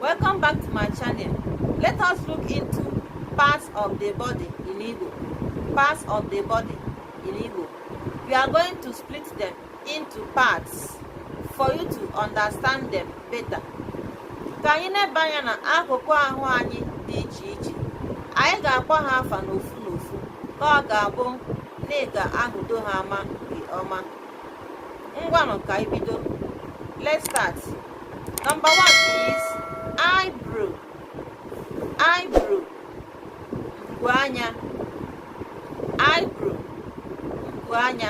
Welcome back to my channel. Let us look into parts of the body in Igbo. Parts of the body in Igbo. We are going to split them into parts for you to understand them better. Ka anyị neba anya na akụkụ ahụ anyị dị iche iche. Anyị ga-akpọ ha afa n'ofu n'ofu ka ọ ga-abụ na ị ga-ahụdo ha ama nke ọma. Ngwanụ, ka anyị bido. Let's start. Number one is eyebrow. Eyebrow, nku anya. Eyebrow, nku anya.